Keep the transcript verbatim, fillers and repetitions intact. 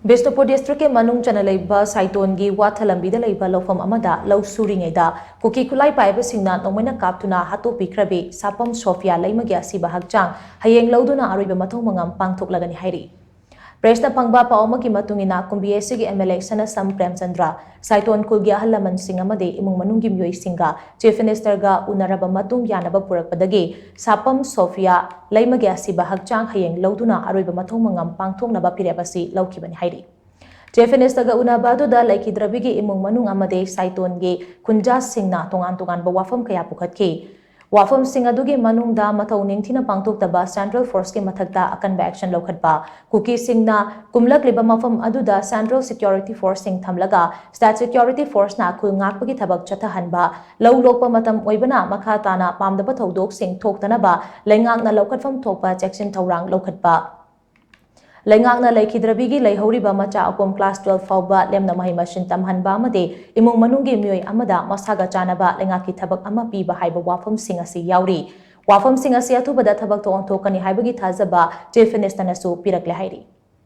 ꯕꯤꯁꯅꯨꯄꯨꯔ ꯗꯤꯁꯇ꯭ꯔꯤꯛꯀꯤ ꯃꯅꯨꯡ ꯆꯟꯅ ꯂꯩꯕ ꯁꯥꯏꯇꯣꯟꯒꯤ ꯋꯥꯊ ꯂꯝꯕꯤꯗ ꯂꯩꯕ ꯂꯧꯐꯝ ꯑꯃꯗ ꯂꯧ ꯁꯨꯔꯤꯉꯩꯗ ꯀꯨꯀꯤ ꯈꯨꯠꯂꯥꯏ ꯄꯥꯏꯕꯁꯤꯡꯅ ꯅꯣꯡꯃꯩꯅ ꯀꯥꯞꯇꯨꯅ ꯍꯥꯠꯇꯣꯛꯄꯤꯈ꯭ꯔꯕꯤ ꯁꯥꯄꯝ ꯁꯣꯐꯤꯌꯥ ꯂꯩꯃꯒꯤ ꯑꯁꯤꯕ ꯍꯛꯆꯥꯡ ꯍꯌꯦꯡ ꯂꯧꯗꯨꯅ ꯑꯔꯣꯏꯕ ꯃꯊꯧ ꯃꯉꯝ ꯄꯥꯡꯊꯣꯛꯂꯒꯅꯤ ꯍꯥꯏꯔꯤ꯫ ꯄ꯭ꯔꯦꯁꯅ ꯐꯪꯕ ꯄꯥꯎ ꯑꯃꯒꯤ ꯃꯇꯨꯡ ꯏꯟꯅ, ꯀꯨꯝꯕꯤ ꯑꯦꯁꯤꯒꯤ ꯑꯦꯝ ꯑꯦꯜ ꯑꯦ ꯁꯅꯥꯁꯝ ꯄ꯭ꯔꯦꯝꯆꯟꯗ꯭ꯔ, ꯁꯥꯏꯇꯣꯟ ꯈꯨꯜꯒꯤ ꯑꯍꯜ ꯂꯃꯟꯁꯤꯡ ꯑꯃꯗꯤ ꯏꯃꯨꯡ ꯃꯅꯨꯡꯒꯤ ꯃꯤꯑꯣꯏꯁꯤꯡꯒ ꯆꯤꯐ ꯃꯤꯅꯤꯁꯇꯔꯒ ꯎꯅꯔꯕ ꯃꯇꯨꯡ ꯌꯥꯅꯕ ꯄꯨꯔꯛꯄꯗꯒꯤ ꯁꯥꯄꯝ ꯁꯣꯐꯤꯌꯥ ꯂꯩꯃꯒꯤ ꯑꯁꯤꯕ ꯍꯛꯆꯥꯡ ꯍꯌꯦꯡ ꯂꯧꯗꯨꯅ ꯑꯔꯣꯏꯕ ꯃꯊꯧ ꯃꯉꯝ ꯄꯥꯡꯊꯣꯛꯅꯕ ꯐꯤꯔꯦꯞ ꯑꯁꯤ ꯂꯧꯈꯤꯕꯅꯤ ꯍꯥꯏꯔꯤ꯫ ꯆꯤꯐ ꯃꯤꯅꯤꯁꯇꯔꯒ ꯎꯅꯕ ꯑꯗꯨꯗ ꯂꯩꯈꯤꯗ꯭ꯔꯕꯤꯒꯤ ꯏꯃꯨꯡ ꯃꯅꯨꯡ ꯑꯃꯗꯤ ꯁꯥꯏꯇꯣꯟꯒꯤ ꯈꯨꯟꯖꯥꯁꯤꯡꯅ ꯇꯣꯉꯥꯟ ꯇꯣꯉꯥꯟꯕ ꯋꯥꯐꯝ ꯀꯌꯥ ꯄꯨꯈꯠꯈꯤ꯫ ꯋꯥꯐꯝꯁꯤꯡ ꯑꯗꯨꯒꯤ ꯃꯅꯨꯡꯗ ꯃꯊꯧ ꯅꯤꯡꯊꯤꯅ ꯄꯥꯡꯊꯣꯛꯇꯕ ꯁꯦꯟꯇ꯭ꯔꯦꯜ ꯐꯣꯔꯁꯀꯤ ꯃꯊꯛꯇ ꯑꯀꯟꯕ action ꯂꯧꯈꯠꯄ, ꯀꯨꯀꯤꯁꯤꯡꯅ ꯀꯨꯝꯂꯛꯂꯤꯕ ꯃꯐꯝ ꯑꯗꯨꯗ ꯁꯦꯟꯇ꯭ꯔꯦꯜ ꯁꯦꯀ꯭ꯌꯨꯔꯤꯇꯤ ꯐꯣꯔꯁꯁꯤꯡ ꯊꯝꯂꯒ ꯁ꯭ꯇꯦꯠ ꯁꯦꯀ꯭ꯌꯨꯔꯤꯇꯤ ꯐꯣꯔꯁꯅ ꯈꯨꯜ ꯉꯥꯛꯄꯒꯤ ꯊꯕꯛ ꯆꯠꯊꯍꯟꯕ, ꯂꯧ ꯂꯣꯛꯄ ꯃꯇꯝ ꯑꯣꯏꯕꯅ ꯃꯈꯥ ꯇꯥꯅ ꯄꯥꯝꯗꯕ ꯊꯧꯗꯣꯛꯁꯤꯡ ꯊꯣꯛꯇꯅꯕ ꯂꯩꯉꯥꯛꯅ ꯂꯧꯈꯠꯐꯝ ꯊꯣꯛꯄ ꯆꯦꯛꯁꯤꯟ ꯊꯧꯔꯥꯡ ꯂꯧꯈꯠꯄ, ꯂꯩꯉꯥꯛꯅ ꯂꯩꯈꯤꯗ꯭ꯔꯕꯤꯒꯤ ꯂꯩꯍꯧꯔꯤꯕ ꯃꯆꯥ ꯑꯄꯣꯝ class twelve ꯐꯥꯎꯕ ꯂꯦꯝꯅ ꯃꯍꯩ ꯃꯁꯤꯡ ꯇꯝꯍꯟꯕ ꯑꯃꯗꯤ ꯏꯃꯨꯡ ꯃꯅꯨꯡꯒꯤ ꯃꯤꯑꯣꯏ ꯑꯃꯗ ꯃꯁꯥꯒ ꯆꯥꯟꯅꯕ ꯂꯩꯉꯥꯛꯀꯤ ꯊꯕꯛ ꯑꯃ ꯄꯤꯕ ꯍꯥꯏꯕ ꯋꯥꯐꯝꯁꯤꯡ ꯑꯁꯤ ꯌꯥꯎꯔꯤ꯫ ꯋꯥꯐꯝꯁꯤꯡ ꯑꯁꯤ ꯑꯊꯨꯕꯗ ꯊꯕꯛꯇ ꯑꯣꯟꯊꯣꯛꯀꯅꯤ ꯍꯥꯏꯕꯒꯤ ꯊꯥꯖꯕ ꯆꯤꯐ ꯃꯤꯅꯤꯁꯇꯔꯅꯁꯨ ꯄꯤꯔꯛꯂꯦ ꯍꯥꯏꯔꯤ꯫